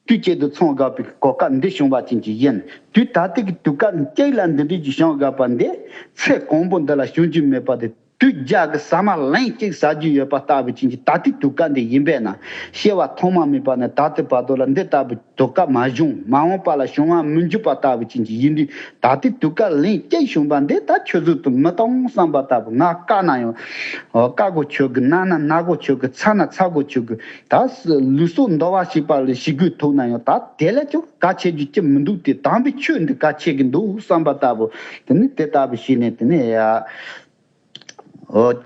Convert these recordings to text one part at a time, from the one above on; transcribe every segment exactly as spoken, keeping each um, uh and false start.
དུས་གཅིག་ཏུ་ཚང་དགོས་པའི་གོ་སྐབས་འདི་བྱུང་བ་ཅན་གྱི་ཡིན། དུས་ད་ལྟའི་གི་དུས་སྐབས་གཅིག་ལ་འདི་འདྲའི་གི་བྱུང་དགོས་པ་འདི་ཚེ་གང་པོ་འདི་ལ་བྱུང་རྒྱུ་མེད་པ་དེ། དུས་བརྒྱ་གི་ཟ་མ་ལན་གཅིག་ཟ་རྒྱུ་ཡོད་པ་ལྟ་བུ་ཅན་གྱི་ད་ལྟའི་དུས་སྐབས་འདི་ཡིན་པས་ན། སྐྱེ་བ་ཐོག་མ་མེད་པ་ནས་ད་ལྟའི་བར་དུ་ལ་འདི་ལྟ་བུ་དུས་སྐབས་མ་བྱུང་། མ་འོངས་པ་ལ་བྱུང་བ་མི་འགྱུར་བ་ལྟ་བུ་ཅན་གྱི་ཡིན་དུས། ད་ལྟའི་དུས་སྐབས་ལན་གཅིག་བྱུང་བ་འདི་ད་ཆུད་ཟོས་དུ་མི་གཏོང་བསམ་པ་ལྟ་བུ། ང་དཀའ་ན་ཡང་དཀའ་གོ་ཆོད་གི། ན་ན་ན་གོ་ཆོད་གི། ཚ་ན་ཚ་གོ་ཆོད་གི། ད་ལུས་སྲོག་འདུལ་བ་བྱེད་པ་ལ་ཞི་རྒོལ་ཐུབ་ན་ཡང་ད་དེ་ལས་ཀྱང་གལ་ཆེ་རྒྱུ་ཅི་མི་འདུག་སྟེ། དམ་པའི་ཆོས་འདི་གལ་ཆེ་གི་འདུག་བསམ་པ་ལྟ་བུ། དེ་ནི་དེ་ལྟ་བུ་ཞིག་ནས་དེ་ནས་ཡ། ཨོ།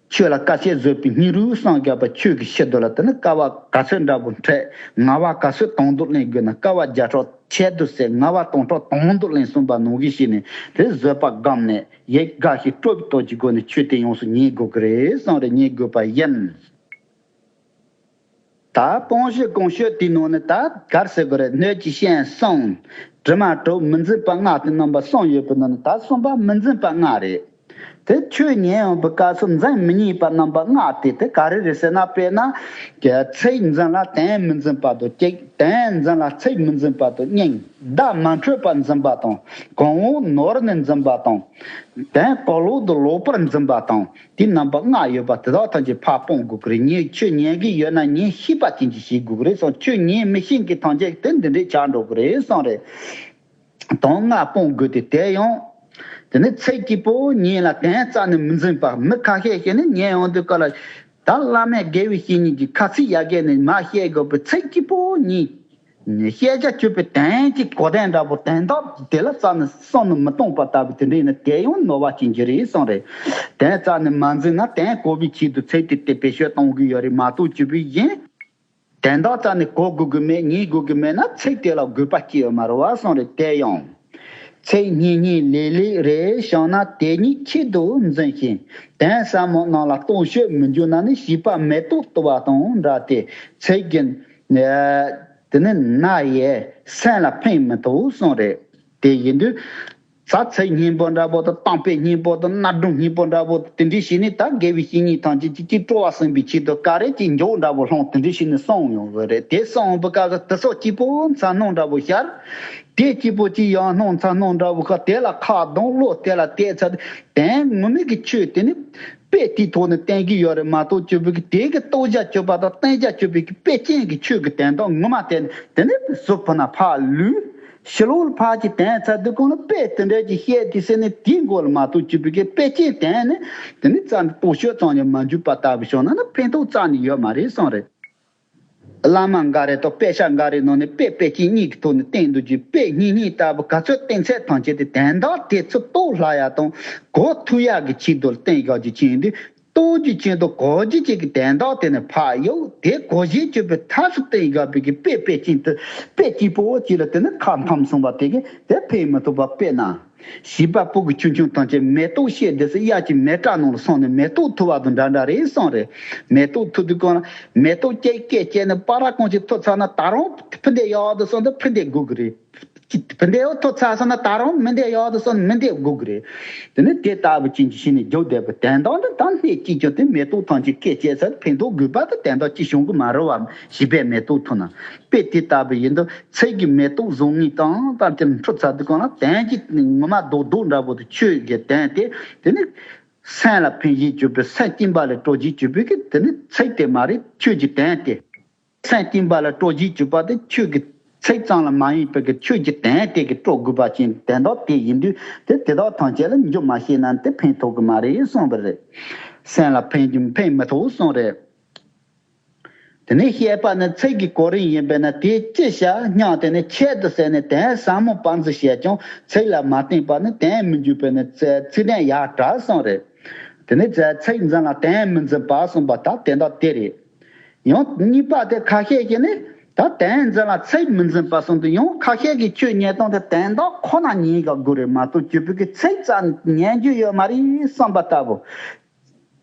ཆོས་ལ་དཀའ་སྤྱད་བཟོད་པའི་སྙིང་རུས་སངས་རྒྱས་པ་ཆོས་ཀྱི་ཕྱིར་དུ་ལ། དེ་ནི་དཀའ་བ་ག་ཚོད་འདྲ་པོ་འཕྲད། ངལ་བ་ག་ཚོད་དང་དུ་ལེན་དགོས་ན། དཀའ་བ་བརྒྱ་ཕྲག་ཆེད་དུ་བསལ། ངལ་བ་སྟོང་ཕྲག་དང་དུ་ལེན་གསུངས་པ་ནང་བཞིན་བྱས་ནས། དེ་བཟོད་པ་སྒོམ་ནས་ཡིད་དགའ་ཞིང་སྤྲོ་བའི་སྟོབས་ཀྱི་སྒོ་ནས་ཆོས་དེ་ཡོངས་སུ་ཉན་དགོས་ཀྱི་རེད་གསུངས་རེད། ཉན་དགོས་པ་ཡིན། ད་སྤོང་ཤོས་གོང་ཤོས་དེའི་ནང་ནས་ད་ག་རེ་ཟེར་དགོས་རེད། སྣོད་ཀྱི་ཤན་གསུམ། དྲི་མ་དྲུག། མི་འཛིན་པ་ལྔ་སྟེ་རྣམ་པ་གསུམ་ཡོད་པའི་ནང་ནས་ད་གསུམ་པ་མི་འཛིན་པ་ལྔ་རེད། དེ་ཆོས་ཉན་ཡོང་བའི་སྐབས་སུ་འཛིན་མི་ཉན་པ་རྣམ་པ་ལྔ་སྟེ། དེ་ག་རེ་རེད་ཟེར་ན། དཔེར་ན། ཚིག་འཛིན་ལ་དོན་མི་འཛིན་པ་དང་གཅིག། དོན་འཛིན་ལ་ཚིག་མི་འཛིན་པ་དང་གཉིས། བརྡ་མ་འཕྲོད་པར་འཛིན་པ་དང་། གོང་འོག་ནོར་ནས་འཛིན་པ་དང་། དོན་གོ་ལོག་ཏུ་ལོག་པར་འཛིན་པ་དང་། དེ་རྣམ་པ་ལྔ་ཡོད་པ་དེ་དག་ཐམས་ཅད་ཕར་སྤོང་དགོས་ཀྱི་རེད། ཉན། ཆོས་ཉན་གྱི་ཡོད་ན་ཉན་ཤེས་པ་ཅན་གྱིས་བྱེད་དགོས་ཀྱི་རེད་གསུངས། ཆོས་ཉན་མི་ཤེས་མཁན་ཐམས་ཅད་དེ་འདི་འདྲས་ཆགས་འགྲོ་གི་རེད་གསུངས་རེད། དོན་ལྔ་སྤོང་དགོས་ཏེ། དེ་ཡང་། དེ་ནི་ཚིག་གཅིག་པོ་ཉན་ལ་དོན་རྩ་ནས་མི་འཛིན་པ། མི་ཁ་ཤས་ཤིག་ནི་ཉན་ཡོང་དུས་སྐབས་ལ། ད་བླ་མས་དགེ་བའི་བཤེས་གཉེན་གྱི་ཁ་ཚིག་ཡ་གི་ནས་མར་བཤད་དགོས་པའི་ཚིག་གཅིག་པོ་ཉན། བཤད་བྱ་སྤྱོད་པའི་དོན་གྱི་གོ་དོན་འདྲ་པོ། དོན་དག་དེ་ལ་རྩ་ནས་བསམ་བློ་མི་གཏོང་པ་ལྟ་བུ་དེ་འདྲ་ཡིན་ན་དེ་ཡང་ནོར་བ་ཅན་གྱི་རེད་གསུངས་རེད། དོན་རྩ་ནས་མ་འཛིན་ན་དོན་གོ་བའི་ཆེད་དུ་ཚིག་དེ་དེ་བེད་སྤྱོད་གཏོང་གི་ཡོད་རེད་མ་གཏོགས། སྤྱོད་པའི་གཞན། དོན་དག་རྩ་ནས་གོ་དགོས་ཀྱི་མེད། ཉན་དགོས་ཀྱི་མེད་ན་ཚིག་དེ་ལ་དགོས་པ་ཅི་ཡོད་མ་རེད་བ་གསུངས་རེད། དེ་ཡང་། ཚིག་སྙན་སྙན་ལེགས་ལེགས་རེ་བྱུང་ན། དེ་ཉིད་ཆེད་དུ་འཛིན་ཞིང་། དོན་ཟབ་མོ་རྣམས་ལ་རྟོག་དཔྱོད་མི་འབྱུང་ན་ནི། བྱིས་པ་མེ་ཏོག་བཏུ་བ་དང་འདྲ་སྟེ། ཚིག་གི་དེ་ནི་ན་ཡིས་སེམས་ལ་ཕན་མི་ཐོགས་གསུངས་རེད། དེ་ཡིན་དུས། ད་ཚིག་སྙན་པོ་འདྲ་པོ་དང་། གཏམ་དཔེ་སྙན་པོ་དང་། གནའ་སྒྲུང་སྙན་པོ་འདྲ་པོ་དེ་འདྲ་བྱས་ནས། ད་དགེ་བའི་བཤེས་གཉེན་ཐམས་ཅད་ཀྱིས་ཅིག་སྤྲོ་བ་སེམས་པའི་ཆེད་དུ་ག་རེ་ཅིག་མགྱོགས་འདྲ་པོ་ལྷུང་དེ་འདྲ་བྱས་ནས་གསུངས་ཡོང་གི་རེད། དེ་གསུངས་པའི་སྐབས་སུ་དེ་ཚོ་གཅིག་པོ་མཚར་སྣང་འདྲ་པོ་ཤར། དེ་གཅིག་པོ་ཅིག་ཡང་སྣང་མཚར་སྣང་འདྲ་པོ་ཤར། དེ་ལ་ཁ་གདངས། བློ་དེ་ལ་གཏད་ཚར། དོན་ངོ་མའི་གི་ཆོས་དེ་ནི་དཔེ་དེའི་ཐོག་ནས་བསྟན་གྱི་ཡོད་རེད་མ་གཏོགས། སྤྱོད་པའི་གི་དེ་གི་རྟོགས་བྱ་སྤྱོད་པ་དང་བསྟན་བྱ་སྤྱོད་པའི་གི་དཔེ་ཅན་གྱི་ཆོས་ཀྱི་དོན་དག་ངོ་མ་དེ་དེ་ནི་གཟུགས་པོ་ན་ཕར་ལུས། ཕྱི་ལོགས་ལ་ཕར་ཅིག་བསྟན་ཚར་དུས་གང་ལ་དཔེ་དེ་འདྲ་ཅིག་བཤད་དེ་ཟེར་ནས་དེའི་མགོ་ལ་མ་གཏོགས་སྤྱོད་པའི་གི་དཔེ་ཅན་དོན་ནི་དེ་ནི་རྩ་ནས་རྟོག་དཔྱོད་ཙམ་ཡང་མ་འཇུག་པ་ལྟ་བུ་བྱུང་ན་ནི་ཕན་ཐོགས་རྩ་ནས་ཡོད་མ་རེད་གསུངས་རེད། བླ་མ་འགའ་རེ་དང་དཔེ་ཆ་འགའ་རེའི་ནང་ནས་དཔེ་དཔེ་ཅན་གཉིས་ཀྱི་ཐོག་ནས་བསྟན་འདུག་ཅིང་། དཔེ་སྙན་སྙན་ལྟ་བུ་ག་ཚོད་བསྟན་ཚད་ཐམས་ཅད་དེ་དོན་དག་དེ་ཚོ་རྟོགས་སླ་ཡ་དང་གོ་ཐུབ་ཡ་གི་ཆེད་དུ་བསྟན་བཞག་རྒྱུ་ཅན་འདི། རྟོགས་རྒྱུ་ཅན་དང་གོ་རྒྱུ་ཅན་གྱི་དོན་དག་དེ་ནི་ཕར་གཡུག་དེ་གོ་བྱེད་སྤྱོད་པའི་ཐབས་སུ་བསྟན་བཞག་པའི་གི་དཔེ་དཔེ་ཅན་དུ་དཔེ་གཅིག་པོ་གཅིག་ལ་དེ་ནི་ཁ་འཐམ་སོང་བ་དེ་གི་དེ་ཕན་མི་ཐོགས་པ། དཔེར་ན། བྱིས་པ་སྤུ་གུ་ཆུང་ཆུང་ཐམས་ཅད་མེ་ཏོག་བཤད་དུས་སུ་གཡག་གི་མེ་བྲག་ནང་ལ་སོང་ནས་མེ་ཏོག་འཐུ་བ་དང་འདྲ་འདྲ་རེད་གསུངས་རེད། མེ་ཏོག་འཐུ་དུས་གང་ལ་མེ་ཏོག་སྐད་སྐད་བྱས་ནས་པ་ར་གང་ཅིག་འཐུ་ཚར་ན་ད་རུང་ཕུ་འདེད་གཡག་དུ་སོང་དུས་ཕུ་འདེད་དགོས་ཀྱི་རེད། ཕུ་འདེད་འཐུ་ཚར་སོང་ན་ད་རུང་མི་འདེད་གཡག་དུ་སོང་ན་མི་འདེད་དགོས་ཀྱི་རེད། དེ་ནི་དེ་ལྟ་བུ་ཅན་གྱི་ཕྱི་ནས་རྒྱུག་བསྡད་པའི་དོན་དག་འདི་ད་སྣེ་གཅིག་ཀྱང་དེ་མེ་ཏོག་ཐམས་ཅད་སྐད་བྱས་ཚར། ཕན་ཐོགས་དགོས་པ་དང་དོན་དག་ཅི་བྱུང་གི་མ་རེད་བ། བྱིས་པས་མེ་ཏོག་འཐུ་ན། དཔེ་དེ་ལྟ་བུ་ཡིན་དུས་ཚིག་གི་མེ་ཏོག་བཟང་ངན་དང་ད་དེ་འཕྲོ་ཚར་དུས་གང་ལ་དོན་གྱི་ངོ་མ་རྡོག་རྡོག་འདྲ་པོ་དེ་ཆོས་ཀྱི་དོན་དེ་དེ་ནི་སེམས་ལ་ཕན་བྱེད་སྤྱོད་པའི་སེམས་བསྐྱིད་པ་ལ་སྤྲོ་བྱེད་སྤྱོད་པའི་གི་དེ་ནི་ཚིག་དེ་མ་རེད། ཆོས་ཀྱི་དོན་དེ། སེམས་བསྐྱིད་པ་ལ་སྤྲོ་བྱེད་སྤྱོད་པ་དེ་ཆོས་ཀྱི་ཚིག་ཙམ་ལ་མ་ཡིན་པའི་གི་ཆོས་ཀྱི་དོན་དེ་གི་སྤྲོ་དགོས་པ་ཅན་དོན་དག་དེ་ཡིན་དུས་དེ་དེ་དག་ཐམས་ཅད་ལ་འཇུག་མ་ཤེས་ན་དེ་ཕན་ཐོགས་གི་མ་རེད་གསུངས་པ་རེད། སེམས་ལ་ཕན་རྒྱུ་ཕན་མི་ཐོགས་གསུངས་རེད། དེ་ནས་བཤད་པ་ནི་ཚིག་གི་གོ་རིམ་ཡིན་པས་ན་དེ་ཅི་བྱ་སྙམ་དེ་ནི་ཆེད་དུ་བསལ་ནས་དོན་ཟབ་མོ་བར་འཛིན་བྱས་ཀྱང་ཚིག་ལ་མ་བརྟེན་པ་ནི་དོན་མི་འཇུག་པས་ནི་ཚིག་དོན་ཡང་བྲལ་གསུངས་རེད། དེ་ནས་ཚིག་འཛིན་ལ་དོན་མི་འཛིན་པ་གསུངས་པ་ད་དེ་འདྲ་དེ་རེད། ཡང་གཉིས་པ་དེ་ཁ་ཤས་ཀྱིས་ནི་ད་དོན་འཛིན་ལ་ཚིག་མི་འཛིན་པ་གསུངས་དུས་ཡང་ཁ་ཤས་ཀྱིས་ཆོས་ཉན་སྟངས་དེ་དོན་དག་ཁོ་ན་ཉན་དགོས་རེད་མ་གཏོགས་སྤྱོད་པའི་གི་ཚིག་རྩ་ཉན་རྒྱུ་ཡོད་མ་རེད་བསམ་པ་ལྟ་བུ།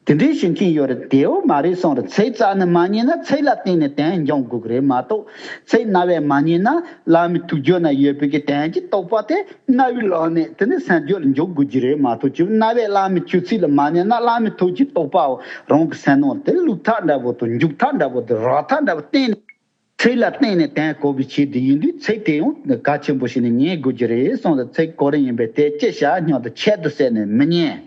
དེ་འདྲའི་ཞིག་མཁན་ཡོད་རེད། དེའོ་མ་རེད་གསུངས་རེད། ཚིག་རྩ་ནས་མ་ཉན་ན་ཚིག་ལ་བརྟེན་ནས་དོན་འབྱུང་དགོས་ཀྱི་རེད་མ་གཏོགས། ཚིག་རྣ་བས་མ་ཉན་ན་བླ་མའི་ཐུགས་རྒྱུད་ན་ཡོད་པའི་གི་དོན་གྱི་རྟོགས་པ་དེ་རྣ་བའི་ལམ་ནས་དེ་ནི་སེམས་རྒྱུད་ལ་འཇུག་དགོས་ཀྱི་རེད་མ་གཏོགས་ཅིག་རྣ་བས་བླ་མའི་ཆོས་ཚིག་ལ་མ་ཉན་ན་བླ་མའི་ཐུགས་ཀྱི་རྟོགས་པའོ་རང་གི་སེམས་ནང་དེ་བླུག་ཐབས་འདྲ་པོ་དང་འཇུག་ཐབས་འདྲ་པོ་དང་རག་ཐབས་འདྲ་པོ་གཏན་ནས། ཚིག་ལ་བརྟེན་ནས་དོན་གོ་བའི་ཆེད་དུ་ཡིན་དུས། ཚིག་དེ་ཡང་གལ་ཆེན་པོ་ཞིག་ནས་ཉན་དགོས་ཀྱི་རེད་གསུངས་ཏེ། ཚིག་གོ་རིམ་ཡིན་པས་དེ་ཅི་བྱ་སྙམ་དུ་ཆེད་དུ་བསད་ནས་མི་ཉན།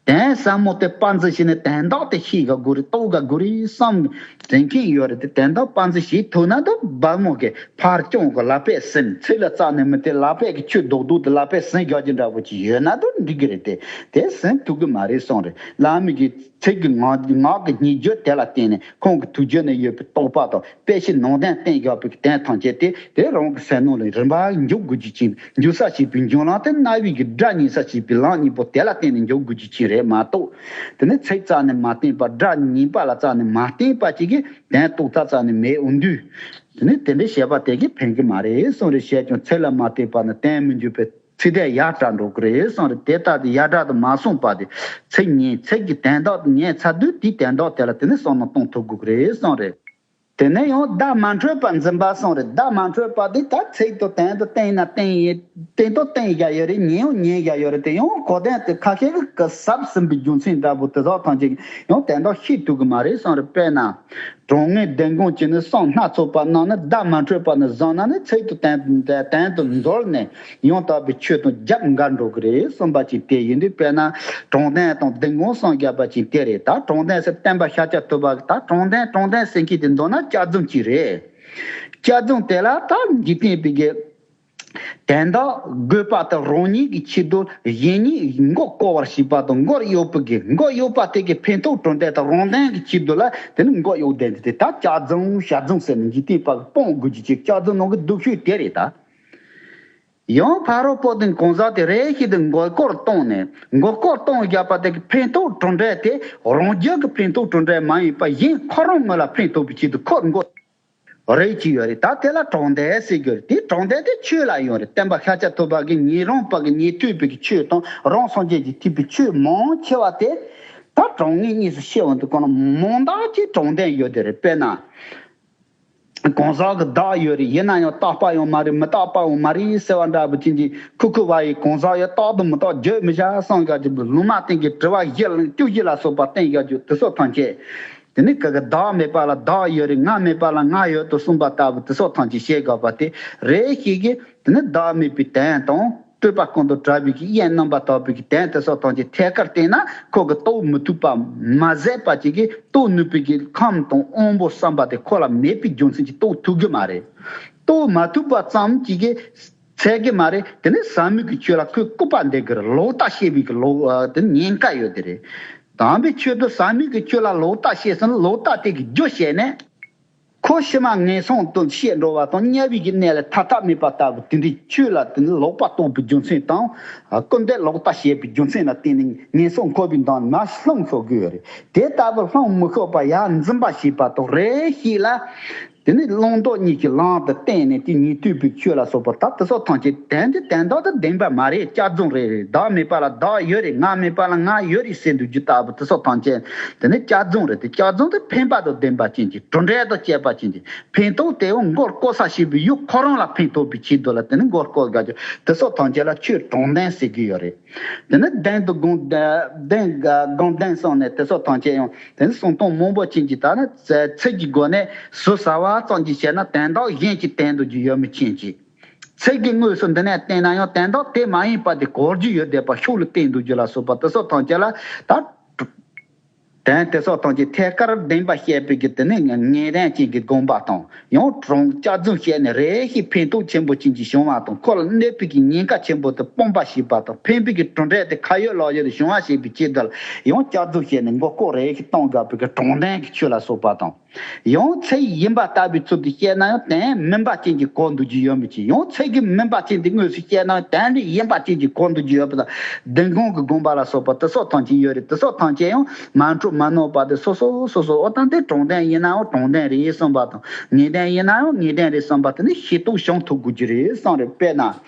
དོན་ཟབ་མོ་དེ་དཔར་འཛིན་བྱས་ནས་དོན་དག་དེ་ཤེས་དགོས་རེད། རྟོགས་དགོས་རེད་བསམ་དྲན་མཁན་ཡོད་རེད་དེ། དོན་དག་དཔར་འཛིན་བྱེད་ཐུབ་ན་ད་སྦ་མོ་གི་ཕར་སྐྱོང་གི་ལག་པས་ཟིན། ཚིག་ལ་བརྩིས་ནས་མི་དེ་ལག་པས་གི་ཆུ་རྡོག་རྡོག་དེ་ལག་པས་ཟིན་རྒྱག་རྒྱུ་འདྲ་པོ་ཅིག་ཡོད་ན་ད་འགྲིག་གི་རེད་དེ། དེ་ཟིན་ཐུབ་གི་མ་རེད་གསུངས་རེད། བླ་མ་གིས་ཚིག་གི་ངག་ངག་གི་སྙན་བརྒྱུད་དེ་ལ་བརྟེན་ནས་ཁོང་གི་ཐུགས་རྒྱུད་ནས་ཡོད་པའི་རྟོགས་པ་དང་། དཔེ་ཆའི་ནང་དོན་བསྟན་བཞག་པའི་དོན་ཐམས་ཅད་དེ་དེ་རང་གི་སེམས་ནང་ལ་རིམ་པ་འཇུག་དགོས་རྒྱུ་ཅིག་འཇུག་ས་བྱེད་པའི་འཇུག་ལམ་དེ་རྣ་བའི་གི་སྒྲ་ཉན་ས་བྱེད་པའི་ལམ་གཉིས་པོ་དེ་ལ་བརྟེན་ནས་འཇུག་དགོས་རྒྱུ་ཅིག་རེད་མ་གཏོགས། དེ་ནི་ཚིག་རྩ་ནས་མ་བརྟེན་པ། སྒྲ་ཉན་པ་ལ་རྩ་ནས་མ་བརྟེན་པ་ཅིག་གིས་དོན་རྟོགས་ཐབས་རྩ་ནས་མེད་འོང་དུས། དེ་ནི་དེ་འདྲའི་བྱས་པ་དེ་གིས་ཕན་གི་མ་རེད་གསུངས་རེད། བྱས་ཀྱང་ཚིག་ལ་མ་བརྟེན་པ་ནི་དོན་མི་འཇུག་པའི་ཚིག་དོན་ཡར་དྲག་འགྲོ་གི་རེད་གསུངས་རེད། དེ་ལྟ་སྟེ་ཡར་དྲག་ཏུ་མ་སོང་བར་དུ་ཚིག་ཉན། ཚིག་གི་དོན་དག་ཉན་ཚར་དུས་དེའི་དོན་དག་དེ་ལ་དེ་ནི་བསམ་བློ་གཏོང་ཐུབ་དགོས་ཀྱི་རེད་གསུངས་རེད། དེ་ནས་ཡང་བརྡ་མ་འཕྲོད་པར་འཛིན་པ་གསུངས་རེད། བརྡ་མ་འཕྲོད་པ་དེ་ད་ཚིག་དང་དོན་དུ་བསྟན་ན་བསྟན་ཡིན། བསྟན་དང་བསྟན་བཞག་ཡོད་རེད། ཉན་ཡང་ཉན་བཞག་ཡོད་རེད། དེ་ཡང་གོ་དོན་དེ་ཁ་ཤས་ཀྱིས་ཟབ་ཟིན་པའི་རྒྱུ་མཚན་འདྲ་པོ་དེ་དག་ཐམས་ཅད་ཡང་དོན་དག་ཤེས་ཐུབ་ཀྱི་མ་རེད་གསུངས་རེད། དཔེར་ན། གྲངས་ངེས་བདེན་དགོངས་ཀྱི་ནི་གསུང་སྣ་ཚོགས་པ་རྣམས་ནི་བརྡ་མ་འཕྲོད་པ་ནི་བཟང་ན་ནི་ཚིག་དང་དོན་དོན་དུ་འཛོལ་ནས་ཡང་དག་པའི་ཆོས་དང་རྒྱབ་འགལ་འགྲོ་གི་རེད་གསུངས་པ་ཅིག་དེ་ཡིན་དུས། དཔེར་ན་གྲངས་དོན་དང་བདེན་དགོངས་གསུམ་བརྒྱབ་པ་ཅིག་དེ་རེད། ད་གྲངས་དོན་ཟེར་བསྟན་པ་ཤཱཀྱ་ཐུབ་པ་གི་ད་གྲངས་དོན་གྲངས་དོན་ཟེར་མཁན་དེ་མདོར་ན་སྐྱག་རྫུན་ཅིག་རེད། སྐྱག་རྫུན་དེ་ལ་ད་འཇིག་རྟེན་པའི་གི་དོན་དག་དགོས་པ་དང་རང་ཉིད་ཀྱི་ཆེད་དུ་གཞན་ཉིད་མགོ་བསྐོར་བར་བྱེད་པ་དང་། མགོ་གཡོག་པའི་གི་མགོ་གཡོག་པ་དེ་གི་ཕན་ཐོགས་གྲུབ་འབྲས་དང་རང་དོན་གྱི་ཆེད་དུ་ལ་དེ་ནི་མགོ་གཡོག་བསྡད་འདུག་སྟེ། ད་སྐྱག་རྫུན་ཤ་རྫུན་ཟེར་ནས་འཇིག་རྟེན་པ་གིས་སྤོང་དགོས་རྒྱུ་ཅིག་སྐྱག་རྫུན་ནང་གི་སྡུག་ཤོས་དེ་རེད་ད། ཡང་ཕ་རོལ་པོ་ཏི་གང་ཟག་དེ་རེ་ཞིག་ཏུ་མགོ་སྐོར་བཏང་ནས། མགོ་སྐོར་བཏང་བཞག་པ་དེ་གི་ཕན་ཐོགས་གྲུབ་འབྲས་དེ་རང་རྒྱུད་ཀྱི་ཕན་ཐོགས་གྲུབ་འབྲས་མ་ཡིན་པ་གཞན་ཁོ་རང་ངོས་ལ་ཕན་ཐོགས་པའི་ཆེད་དུ་ཁོ་མགོ་རེད་ཀྱི་ཡོད་རེད། ད་དེ་ལ་གྲངས་དོན་ཟེར་གྱི་ཡོད་རེད། དེ་གྲངས་དོན་དེ་ཆོས་ལ་ཡོད་རེད། སྟོན་པ་ཤཱཀྱ་ཐུབ་པ་གིས་ཉན་རང་པ་གི་ཉན་ཐོས་པའི་གི་ཆོས་དང་རང་སངས་རྒྱས་ཀྱིས་ཐེག་པའི་ཆོས་མང་ཆེ་བ་དེ་ད་གྲངས་ངེས་གཉིས་སུ་ཕྱེ་བ་འདུག་གོ་ན་མང་དག་ཅིག་གྲངས་དོན་ཡོད་དེ་རེད། དཔེར་ན། གང་ཟག་གི་བདག་ཡོད་རེད། ཡིན་ན་ཡང་རྟག་པ་ཡང་མ་རེད། མི་རྟག་པའང་མ་རེད་ཟེར་བ་འདྲ་པོ་ཅན་གྱི་ཁུ་ཁུ་བ་ཡི་གང་ཟག་ཡོད། རྟག་ཏུ་མི་རྟག་བརྗོད་མི་བྱ་གསུངས་བཞག་རྒྱུ། ལུང་མ་བསྟན་གྱི་དྲི་བ་བཞི་ལ་བཅུ་བཞི་ལ་སོགས་པ་བསྟན་བཞག་རྒྱུ་དེ་ཚོ་ཐམས་ཅད། དེ་ནི་ག་གི་བདག་མེད་པ་ལ་བདག་ཡོད་རེད། ང་མེད་པ་ལ་ང་ཡོད་དོ་གསུངས་པ་ལྟ་བུ་དེ་ཚོ་ཐམས་ཅད་བཤད་དགོས་པ་དེ་རེ་ཞིག་གིས། དེ་ནི་བདག་མེད་པའི་དོན་དང་སྤྲོས་པ་ཀུན་ཏུ་བྲལ་བའི་གི་དབྱིངས་རྣམ་པར་དག་པའི་གི་དོན་དེ་ཚོ་ཐམས་ཅད་ཐད་ཀར་བསྟན་ན་ཁོ་གི་རྟོགས་མི་ཐུབ་པ་མ་ཟད་པ་ཅིག་གིས་རྟོགས་ནུས་པའི་གི་ཁམས་དང་དབང་པོ་བསམ་པ་དེ་ཁོ་ལ་མེད་པའི་རྒྱུ་མཚན་གྱིས་རྟོགས་ཐུབ་གི་མ་རེད། རྟོགས་མ་ཐུབ་པ་ཙམ་གྱིས་གི་ཚད་གི་མ་རེད། དེ་ནི་ཟབ་མོའི་གི་ཆོས་ལ་ཁོས་སྐུར་པ་འདེབས་གི་རེད། ལོག་ལྟ་བཤད་པའི་གི་ལོག་དེ་ཉེན་ཁ་ཡོད་དེ་རེད། དམ་པའི་ཆོས་དང་ཟབ་མོའི་གི་ཆོས་ལ་ལོག་ལྟ་བཤད་ཟིན་ན་ལོག་ལྟ་དེ་གི་རྒྱུ་བཤད་ནས། ཁོ་ཕྱི་མ་ངན་སོང་དུ་བཤད་འགྲོ་བ་དང་དམྱལ་བའི་གི་གནས་ལ་ཐར་ཐབས་མེད་པ་ལྟ་བུ་དེ་འདྲའི་ཆོས་ལ་དེ་ནི་ལོག་པ་རྟོགས་པའི་རྒྱུ་མཚན་དང་། སྐུར་འདེབས་ལོག་ལྟ་བྱེད་པའི་རྒྱུ་མཚན་ལ་བརྟེན་ནས་ངན་སོང་འཁོར་བའི་མདངས་ནི་མར་ལྷུང་ཤོར་གི་ཡོད་རེད། དེ་ལྟ་བུ་ལྷུང་མི་ཤོར་བ་ཡར་འཛིན་པ་བྱེད་པ་དང་རེ་ཞིག་ལ། དེ་ནི་བླང་དོར་གཉིས་ཀྱི་ལམ་དུ་བསྟན་ནས་དེ་ཉན་ཐོས་པའི་ཆོས་ལ་སོགས་པ་ད་དེ་ཚོ་ཐམས་ཅད་དོན་དེ་དོན་དག་དང་ལྡན་པ་མ་རེད། སྐྱག་རྫུན་རེད། རེད། བདག་མེད་པ་ལ་བདག་ཡོད་རེད། ང་མེད་པ་ལ་ང་ཡོད་རེད་ཟེར་འདུག་རྒྱུ་ལྟ་བུ་དེ་ཚོ་ཐམས་ཅད་དེ་ནི་སྐྱག་རྫུན་རེད། དེ་སྐྱག་རྫུན་དེ་ཕན་པ་དང་ལྡན་པ་ཅན་གྱི་གྲུབ་འབྲས་དང་བཅས་པ་ཅན་གྱི་ཕན་ཐོགས་དེའང་མགོ་སྐོར་ས་ཞེས་པའི་ཡུལ་ཁོ་རང་ལ་ཕན་ཐོགས་པའི་ཆེད་དུ་ལ་དེ་ནི་མགོ་སྐོར་དགའ་རྒྱུ་དེ་ཚོ་ཐམས་ཅད་ལ་ཆོས་གྲངས་ལྡན་ཟེར་གྱི་ཡོད་རེད། དེ་ནི་ལྡན་དང་དགོངས་ལྡན་དགོངས་ལྡན་གསུངས་ནས་དེ་ཚོ་ཐམས་ཅད་ཡང་དེ་ནི་གསུང་སྟངས་མང་པོ་ཅན་གྱི་ད་ནི་ཚིག་གི་སྒོ་ནས་ཟུར་ཟ་བ་ཙམ་གྱིས་བཤད་ན་དོན་དག་གཞན་གྱི་དོན་དུ་རྒྱུ་ཡོད་མི་ཅན་གྱི། ཚིག་གི་དངོས་སུ་འདི་ནས་བསྟན་ན་ཡང་དོན་དག་དེ་མ་ཡིན་པ་དེ་གོ་རྒྱུ་ཡོད་བསྡད་པ་ཤུགས་ལ་བསྟན་འདུག་རྒྱུ་ལ་སོགས་པ་དེ་ཚོ་ཐམས་ཅད་ལ་ད། དོན་དེ་ཚོ་ཐམས་ཅད་ཐད་ཀར་བདེན་པ་བཤད་པའི་གི་དེ་ནི་ངེས་དོན་ཅན་གྱི་དགོངས་པ་དང་། ཡང་དྲང་སྐྱག་རྫུན་བཤད་ནས་རེ་ཞིག་ཕན་ཐོགས་ཆེན་པོ་ཅན་གྱི་བྱུང་བ་དང་། ཁོ་ལ་གནོད་པའི་གི་ཉེན་ཁ་ཆེན་པོ་དེ་སྤོང་བ་ཞེས་པ་དང་། ཕན་པའི་གི་གྲུབ་འབྲས་དེ་ཁ་ཡོད་ལག་ཡོད་དུ་བྱུང་བ་ཞེས་པའི་ཆེད་དུ་ལ་ཡང་སྐྱག་རྫུན་བཤད་ནས་མགོ་སྐོར་རེ་ཞིག་གཏོང་དགོས་པའི་གི་གྲངས་ལྡན་གྱི་ཆོས་ལ་སོགས་པ་དང་། ཡང་ཚིག་ཡིན་པ་ལྟ་བུའི་ཚུལ་དུ་བཤད་ན་ཡང་དོན་མིན་པ་ཅན་གྱི་གོ་འདུག་རྒྱུ་ཡོད་མི་ཅིག་ཡང་ཚིག་གི་མིན་པ་ཅན་དེ་དངོས་སུ་བཤད་ན་ཡང་དོན་འདི་ཡིན་པ་ཅན་གྱི་གོ་འདུག་རྒྱུ་ཡོད་པ་དང་། བདེན་དགོངས་ཀྱི་དགོངས་པ་ལ་སོགས་པ་དེ་སོགས་ཐམས་ཅད་ཡོད་རེད། དེ་སོགས་ཐམས་ཅད་ཡང་མ་འཁྲུལ་མ་ནོར་བ་དེ་སོ་སོ་སོ་སོ། འོ་ད་འདི་གྲངས་ལྡན་ཡིན་ན་ཡང་གྲངས་ལྡན་རེད་གསུངས་པ་དང་། ངེས་ལྡན་ཡིན་ན་ཡང་ངེས་ལྡན་རེད་གསུངས་པ་དེ་ནི་ཤེས་རྟོགས་བྱུང་ཐུབ་དགོས་ཀྱི་རེད་གསུངས་རེད། དཔེར་ན་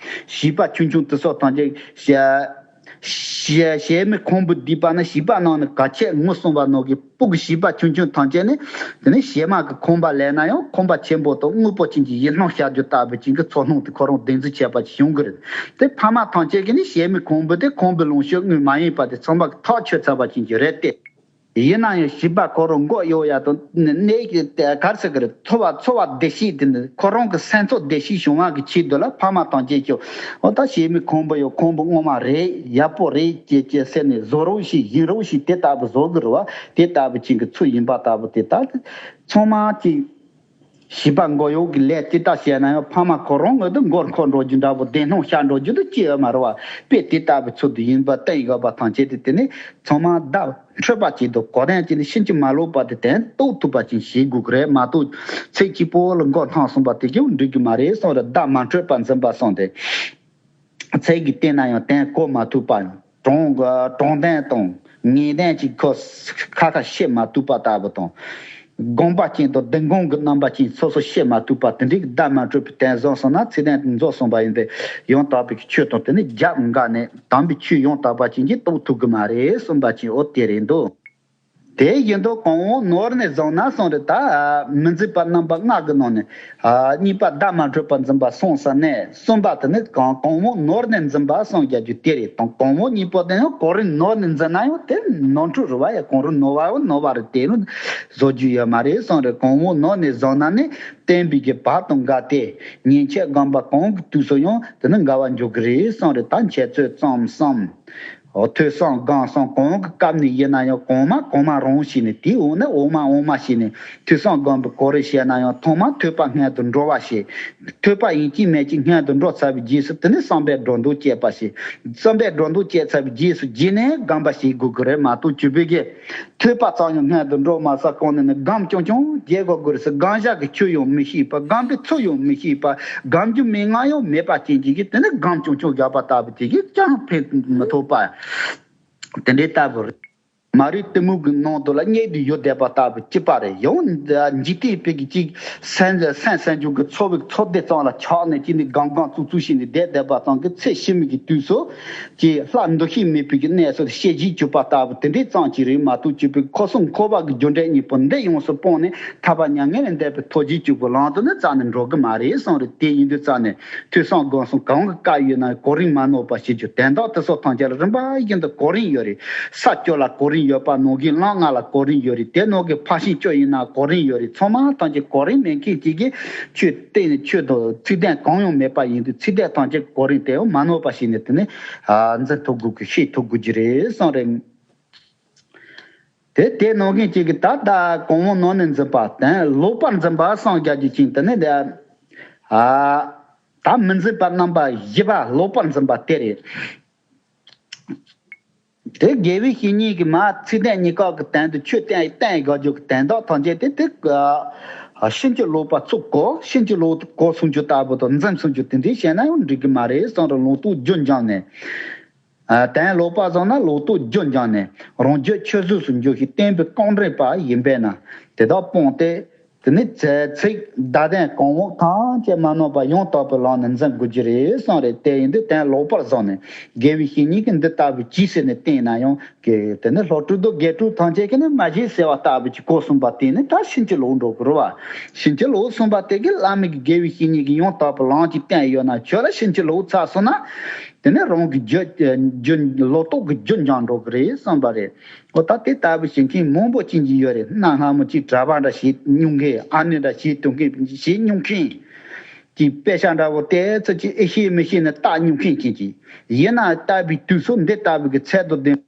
བྱིས་པ་ཆུང་ཆུང་དེ་སོགས་ཐམས་ཅད་བྱ། བྱ་བྱའི་མིག་ཁང་བུ་བསྡུས་པ་ན་བྱིས་པ་རྣམས་ནི་ག་ཆད་ངོ་གསུངས་པ་ནང་གི་སྤུ་གུ་བྱིས་པ་ཆུང་ཆུང་ཐམས་ཅད་ནི་དེ་ནི་བྱེ་མ་གི་ཁང་པ་ལེན་ན་ཡང་ཁང་པ་ཆེན་པོ་དང་དངོས་པོ་ཅན་གྱི་ཡིད་སྣང་ཤར་རྒྱུ་ལྟ་བུ་ཅན་གྱི་ཚོར་སྣང་དེ་ཁོ་རང་བདེན་འཛིན་བྱས་པ་ཅིག་བྱུང་གི་རེད། དེ་ཕ་མ་ཐམས་ཅད་ཀྱིས་ནི་བྱེ་མའི་ཁང་བུ་དེ་ཁང་བུ་ལོངས་སྤྱོད་དངོས་མ་ཡིན་པ་དེ་ཚང་མ་གི་ཐག་ཆོད་ཚར་བ་ཅན་གྱི་རེད་དེ། ཡིན་ན་ཡང་བྱིས་པ་ཁོ་རང་མགོ་གཡོག་ཡ་དང་གནས་གར་ཟེར་གི་རེད། འཚོ་བ་འཚོ་བ་བདེ་སྐྱིད་དེ་ནི་ཁོ་རང་གི་སེམས་ཚོར་བདེ་སྐྱིད་བྱུང་བ་གི་ཆེད་དུ་ལ་ཕ་མ་དང་བཅས་ཀྱང་འོ་ད་བྱེ་མའི་ཁུང་བུ་ཡོད། ཁུང་བུ་སྔོན་མ་རེད། ཡག་པོ་རེད་ཅེས་ཅེས་ཟེར་ནས་བཟོ་རོགས་ཞིག་ཡིན་རོགས་ཞིག་དེ་ལྟ་བུ་བཟོ་གི་རེད་བ། དེ་ལྟ་བུ་ཅིག་གི་ཚུལ་ཡིན་པ་ལྟ་བུ་དེ་ད་ཚང་མ་ཅིག་བྱིས་པ་མགོ་གཡོག་གི་ལས་ཅི་ལྟར་བྱས་ན་ཡང་ཕ་མ་ཁོ་རང་ངོས་དུ་མགོ་འཁོར་འགྲོ་རྒྱུ་འདྲ་པོ་བདེན་སྣང་ཤར་འགྲོ་རྒྱུ་དུ་ཅི་ཡོད་མ་རེད་བ། དཔེ་དེ་ལྟ་བུ་ཚུལ་དུ་ཡིན་པ་བསྟན་ཡོད་པ་ཐམས་ཅད་དེ་དེ་ནི་ཚང་མ་བརྡ་འཕྲོད་པ་ཅིག་ཏུ་གོ་དོན་ཅིག་ནི་ཕྱིན་ཅི་མ་ལོག་པ་དེ་དོན་རྟོགས་ཐུབ་པ་ཅིག་བྱེད་དགོས་ཀྱི་རེད་མ་གཏོགས་ཚིག་གཅིག་པོ་ལ་མགོ་འཐོམས་སོང་པ་དེ་ཀྱང་འགྲིག་གི་མ་རེད་གསུངས་རེད། བརྡ་མ་འཕྲོད་པར་འཛིན་པ་གསུངས་ཏེ། ཚིག་གི་སྟེང་ན་ཡང་དོན་གོ་མ་ཐུབ་པ། དྲང་དྲང་དོན་དང་ངེས་དོན་གྱི་ཁོ་ཁ་ཁ་བཤད་མ་ཐུབ་པ་ལྟ་བུ་དང་། དགོངས་པ་ཅན་དང་བདེན་དགོངས་ཀྱི་རྣམ་པ་ཅན་སོ་སོ་བཤད་མ་ཐུབ་པ་དེ་འདྲའི་བརྡ་མ་འཕྲོད་པའི་དོན་བཟུང་སོང་ན་ཚིག་དོན་དེ་རྫོགས་སོང་པ་ཡིན་པས་ཡང་དག་པའི་ཆོས་དང་དེ་ནི་རྒྱབ་འགལ་ནས་དམ་པའི་ཆོས་ཡང་དག་པ་ཅན་གྱིས་རྟོགས་ཐུབ་ཀྱི་མ་རེད་གསུངས་པ་ཅན་འོ་དེ་རེད་འདུག་དེ་བཞིན་དུ་གང་བོ་ནོར་ནས་བཟུང་ན་གསུངས་རེད། ད་མི་འཛིན་པ་རྣམ་པ་ལྔ་གི་ནང་ནས་གཉིས་པ་བརྡ་མ་འཕྲོད་པར་འཛིན་པ་གསུངས་ས་ནས་གསུམ་པ་དེ་ནི་གང་གང་བོ་ནོར་ནས་འཛིན་པ་གསུངས་རྒྱག་རྒྱུ་དེ་རེད་དང་། གང་བོ་གཉིས་པོ་དེ་ཡང་གོ་རིམ་ནོར་ནས་འཛིན་ན་ཡང་དེ་ནོར་འཁྲུལ་རེད་བ། ཡ་གང་རུང་ནོར་བའོ་ནོར་བ་རེད། དེ་རུང་བཟོ་རྒྱུ་ཡོད་མ་རེད་གསུངས་རེད། གང་བོ་ནོར་ནས་བཟུང་ན་ནི་བསྟན་པའི་གི་བར་དང་འགལ་ཏེ་ཉན་ཆད་སྒོམ་པ་གང་གི་དུས་སུ་ཡང་དེ་ནི་འགལ་བ་འཇོག་གི་རེད་གསུངས་རེད། ད་འཆད་རྩོད་རྩོམ་གསུམ། འོ་ཐོས་བསམ་སྒོམ་གསུམ་གང་གི་སྐབས་ནས་ཡིན་ན་ཡང་གང་མ་གང་མ་རང་བྱས་ནས་དེའི་འོག་ནས་འོག་མ་འོག་མ་བྱས་ནས་ཐོས་བསམ་སྒོམ་པའི་གོ་རེ་བྱས་ན་ཡང་ཐོག་མ་ཐོས་པ་སྔོན་དུ་འགྲོ་བ་བྱེད། ཐོས་པ་ཡིན་གཅིག་མིན་གཅིག་སྔོན་དུ་འགྲོ་ཚར་བའི་རྗེས་སུ་དེ་ནས་བསམ་པའི་སྒྲོ་འདོགས་བཅད་པ་བྱེད། བསམ་པའི་སྒྲོ་འདོགས་བཅད་ཚར་བའི་རྗེས་སུ་རྗེས་ནས་སྒོམ་པ་བྱེད་དགོས་ཀྱི་རེད་མ་གཏོགས་བཅུ་པའི་གི་ཐོས་པ་ཙམ་ཡང་སྔོན་དུ་འགྲོ་མ་ཚར་གོང་ནས་ནི་སྒོམ་རྐྱང་རྐྱང་བྱེད་དགོས་ཀྱི་རེད་ཟེར། སྒོམ་བྱ་གི་ཆོས་ཡང་མི་ཤེས་པ། སྒོམ་པའི་ཚུལ་ཡང་མི་ཤེས་པ། སྒོམ་རྒྱུ་མན་ངག་ཡང་མེད་པ་ཅན་གྱི་གི་དེ་ནི་སྒོམ་རྐྱང་རྐྱང་རྒྱག་པ་ལྟ་བུ་དེ་གིས་ཅང་ཕན་མི་ཐོགས་པ། དེ་འདྲའི་ལྟ་བུ་རེད། མ་རིག་གཏི་མུག་གི་ནང་དུ་ལ་གཉིད་དུ་ཡུར་བསྡད་པ་ལྟ་བུ་གཅིག་པ་རེད། ཡང་འཇིག་རྟེན་པའི་གི་གཅིག་སེམས་སེམས་སེམས་བྱུང་གི་འཚོ་བའི་འཚོ་སྡེ་ཙམ་ལ་ཆགས་ནས་གཅིག་ནི་སྒོམ་སྒོམ་རྩུབ་རྩུབ་བྱས་ནས་བསྡད་བསྡད་པ་ཙམ་གྱི་ཚེ་ཕྱི་མའི་གི་དུས་སུ་ཀྱི་ལྷ་འདུ་ཤེས་མེད་པའི་གི་གནས་སུ་ཤེས་བྱའི་གྱུར་པ་ལྟ་བུ་དེ་འདྲའི་ཙམ་གཅིག་རེད་མ་གཏོགས་བཅུ་པའི་འཁོར་གསུམ་འཁོར་བ་གི་རྒྱུ་འབྲས་གཉིས་པོ་འདི་ཡོངས་སུ་སྤངས་ནས་ཐར་པ་མྱ་ངན་ལས་འདས་པའི་ཐོབ་བྱའི་གྱུར་པོ་ལམ་དུ་ནི་རྩ་ནས་འགྲོ་གི་མ་རེད་གསུངས་རེད། དེ་ཡིན་དུས་རྩ་ནས་ཐོས་བསམ་སྒོམ་གསུམ་གང་གི་བཀའ་ཡོད་ན་གོ་རིམ་མ་ནོར་བ་བྱེད་རྒྱུ་དོན་དག་དེ་སོགས་ཐམས་ཅད་ལ་རིམ་པ་བཞིན་དུ་གོ་རིམ་ཡོད་རེད། ས་བཅུ་ལ་གོ་རིམ་ཡོད་པ་ནང་གི་ལམ་ལྔ་ལ་གོ་རིམ་ཡོད་རེད། དེ་ནང་གི་ཕར་ཕྱིན་བཅུ་ཡིན་ན་གོ་རིམ་ཡོད་རེད། ཚང་མ་ཐམས་ཅད་གོ་རིམ་མེད་མཁན་གཅིག་གིས་ཆོས་གཏན་ནས་ཆོས་དང་ཚིག་དོན་གང་ཡང་མེད་པ་ཡིན་དུས་ཚིག་དོན་ཐམས་ཅད་གོ་རིམ་དེ་ཡང་མ་ནོར་བ་ཞིག་ནས་དེ་ནས་འཛིན་ཐུབ་དགོས་ཀྱི་ཤེས་ཐུབ་དགོས་ཀྱི་རེད་གསུངས་རེད། དེ་དེ་ནང་བཞིན་གཅིག་གིས་ད་ལྟ་གང་བོ་ནོར་ནས་འཛིན་པ་དང་ལོག་པར་འཛིན་པ་སངས་རྒྱས་ཀྱི་ཅིང་དེ་ནི་ལས། ཨ། ད་མི་འཛིན་པ་རྣམ་པ་བཞི་པ་ལོག་པར་འཛིན་པ་དེ་རེད། དེ་དགེ་བའི་བཤེས་གཉེན་གྱིས་མ་ཚིག་དོན་གཉིས་ཀ་གི་དོན་དུ་ཆོས་བསྟན་བསྟན་དགོས་རྒྱུ་གི་དོན་དག་ཐམས་ཅད་དེ་དེ་ཕྱིན་ཅི་ལོག་པ་ཚུགས་གོ། ཕྱིན་ཅི་ལོག་གོ་གསུང་རྒྱུ་ལྟ་བུ་དང་འཛིན་གསུང་རྒྱུ་དེ་འདྲའི་བྱས་ན་ཡང་འགྲིག་གི་མ་རེད་གསུངས་རེད། ལོག་རྟོག་རྒྱུ་འབྱམས་ནས། དོན་ལོག་པ་བཟུང་ན་ལོག་རྟོག་རྒྱུ་འབྱམས་ནས་རང་རྒྱུད་ཆོས་གཟུགས་སུ་འགྱུར་ཞིང་བསྟན་པའི་རྐང་འདྲེན་པ་ཡིན་པས་ན་དེ་དག་སྤངས་ཏེ། དེ་ནི་ཚིག་བརྡ་དོན་གང་བོ་ཐམས་ཅད་མ་ནོར་བར་ཡང་དག་པའི་ལམ་ནས་འཛིན་དགོས་ཀྱི་རེད་གསུངས་རེད། དེ་ཡིན་དུས་དོན་ལོག་པར་བཟུང་ནས་དགེ་བའི་བཤེས་གཉེན་གྱིས་འདི་ལྟ་བུ་གྱིས་ཟེར་ནས་བསྟན་ན་ཡང་གི་དེ་ནི་སློབ་ཕྲུག་དང་དགེ་ཕྲུག་ཐམས་ཅད་ཀྱིས་ནི་མ་བྱེད་ཟེར་བ་ལྟ་བུ་གྱི་གོ་གསུངས་པ་དེ་ནི་ད་ཕྱིན་ཅི་ལོག་འགྲོ་དགོས་རེད་བ། ཕྱིན་ཅི་ལོག་གསུངས་པ་དེ་གི་བླ་མ་གི་དགེ་བའི་བཤེས་གཉེན་གྱིས་ཡང་དག་པའི་ལམ་གྱི་བསྟན་ཡོད་ན་ཁྱོད་ལ་ཕྱིན་ཅི་ལོག་ཚར་སོང་ན། དེ་ནས་རང་གི་རྒྱུ་རྒྱུ་ལོག་རྟོག་གི་རྒྱུ་འབྱམས་འགྲོ་གི་རེད་བསམ་པ་རེད། འོ་ད་དེ་ལྟ་བུ་བྱེད་མཁན་མང་པོ་ཅན་གྱི་ཡོད་རེད། གནའ་སྔ་མོ་ཅིག་གྲྭ་པ་འདྲ་བྱེད་མྱོང་མཁན། ཨ་ནེ་འདྲ་བྱེད་ཐུབ་མཁན་བྱེད་མྱོང་མཁན་གྱི་དཔེ་ཆ་འདྲ་བོ་དེ་ཚོ་ཅིག་ཨེ་ཤེས་མི་ཤེས་ནས་བལྟ་མྱོང་མཁན་ཅན་གྱི་ཡིན་ན་ལྟ་བུའི་དུས་སུ་འདི་ལྟ་བུ་གི་ཚད་དུ་ལྡན།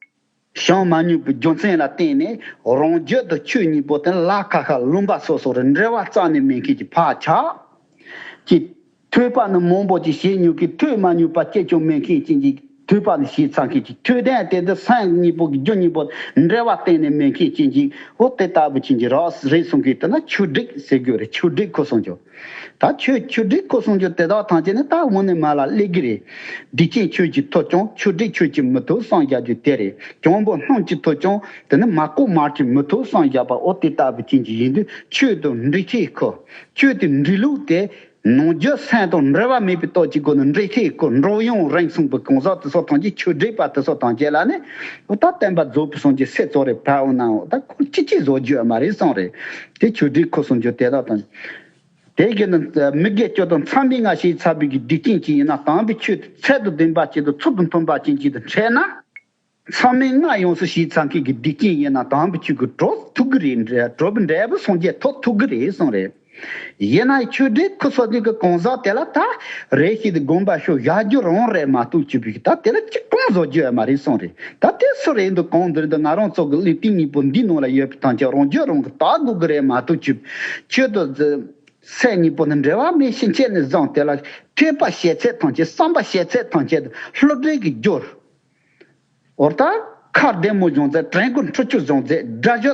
བྱང་མ་མྱོང་པའི་རྒྱུ་མཚན་ལ་བརྟེན་ནས་རང་རྒྱུད་དུ་ཆོས་གཉིས་པོ་དེ་ལ་ཁ་ཁ་ལུང་པ་སོ་སོ་རེ་འབྲེལ་བ་རྩ་ནས་མེད་མཁན་གྱི་ཕར་ཆགས། ཀྱི། ཐོས་པ་ནི་མང་པོ་ཅིག་བྱེད་མྱོང་གི་ཐོས་མ་མྱོང་པ་སྐྱེ་ཀྱང་མེད་མཁན་ཅན་གྱི་ཐོས་པ་ནི་བྱས་ཚར་མཁན་གྱི་ཐོས་དོན་དེ་འདི་སེམས་གཉིས་པོ་གི་རྒྱུ་གཉིས་པོ་འབྲེལ་བ་གཏན་ནས་མེད་མཁན་ཅན་གྱི་འོ་དེ་ལྟ་བུ་ཅན་གྱི་རགས་རེད་གསུང་གི་དེ་ན་ཆོས་སྒྲིག་ཟེར་དགོས་རེད། ཆོས་སྒྲིག་ཁོ་སོང་ཀྱང་ད་ཆོས་ཆོས་སྒྲིག་ཁོ་སོང་ཀྱང་དེ་དག་ཐམས་ཅད་ནི་ད་འོང་ནས་མ་ལ་སླེབས་ཀྱི་རེད། སྡིག་ཅན་ཆོས་ཀྱིས་ཐོབ་ཀྱང་ཆོས་སྒྲིག་ཆོས་ཀྱིས་མི་ཐོབ་སངས་རྒྱས་རྒྱུ་དེ་རེད། གྱོང་པོ་སྣུམ་གྱིས་ཐོབ་ཀྱང་དེ་ནི་མ་བཀོག་མར་གྱིས་མི་ཐོབ་སངས་རྒྱས་པ་འོ་དེ་ལྟ་བུ་ཅན་གྱི་ཡིན་དུས་ཆོས་དང་འབྲེལ་ཐད་ཁོ། ཆོས་དེ་འབྲེལ་ལུགས་དེ། ནང་རྒྱུད་སེམས་དང་འབྲེལ་བ་མེད་པའི་སྟོབས་ཀྱི་སྒོ་ནས་འབྲེལ་ཐད་ཁོ་འགྲོ་ཡང་རིང་གསུངས་པའི་གང་ཟག་དེ་ཚོ་ཐམས་ཅད་ཆོས་སྒྲིག་པ་དེ་ཚོ་ཐམས་ཅད་ལ་ནི་འོ་ད་བསྟན་པ་རྫོགས་པའི་སངས་རྒྱས་སྲས་ཚོ་རེ་ཕར་འོང་ན་འོ་ད་ཁོ་ཅི་ཅི་བཟོ་རྒྱུ་ཡོད་མ་རེད་གསུངས་རེད། དེ་ཆོས་སྒྲིག་ཁོ་སོང་རྒྱུ་དེ་དག་དང་། དེ་གི་ནི་མི་དགེ་བཅུ་དང་མཚམས་མེད་ལྔ་ཞེས་ཚ་བའི་གི་སྡིག་ཅན་གྱི་ཡིན་ན་དམ་པའི་ཆོས་དེ་ཚད་དུ་ལྡན་པ་ཅིག་དང་ཚུལ་དུ་མཐུན་པ་ཅན་གྱི་དུ་འཕྲད་ན། ཚང་མས་ང་ཡོངས་སུ་ཤེས་ཚང་མཁན་གྱི་སྡིག་ཅན་ཡིན་ན་དམ་པའི་ཆོས་ཀྱི་གྲོགས་ཐུག་གི་རེད། གྲོགས་འབྲས་བུ་སངས་རྒྱས་ཐོབ་ཐུབ་གི་རེད་གསུངས་རེད། ཡིན་ན་ཆོས་འབྲེལ་ཁུ་སོ་ནི་གི་གང་ཟག་དེ་ལ་ད་རེ་ཞིག་ཏུ་དགོངས་པ་ཞུ་བཞག་རྒྱུ་རང་རེད་མ་གཏོགས་ཅི་བྱེད་ཀྱི་ད་དེ་ལ་ཅི་གང་བཟོ་རྒྱུ་ཡོད་མ་རེད་གསུངས་རེད། ད་དེ་སུ་རེད་འདུག་གང་འདིར་འདུག་ང་རང་ཚོ་གི་གླེང་སྟེགས་གཉིས་པོ་འདི་ནང་ལ་ཡོད་པའི་ཐམས་ཅད་རང་རྒྱུད་རང་གི་དག་དགོས་ཀྱི་རེད་མ་གཏོགས་ཅི་ཆོས་དང་སེམས་གཉིས་པོ་ནི་འབྲེལ་བ་མེད་ཕྱིན་ཆད་ནས་བཟུང་དེ་ལ་ཐོས་པ་བྱེད་ཚད་ཐམས་ཅད་བསམ་པ་བྱེད་ཚད་ཐམས་ཅད་བློ་གྲོས་ཀྱི་རྒྱུར། འོ་ད་ཁ་བདེ་མོ་བྱུང་ཚེ་དྲན་སྐུལ་འཕྲོ་མཆོག་བྱུང་ཚེ་དགྲ་གཞི་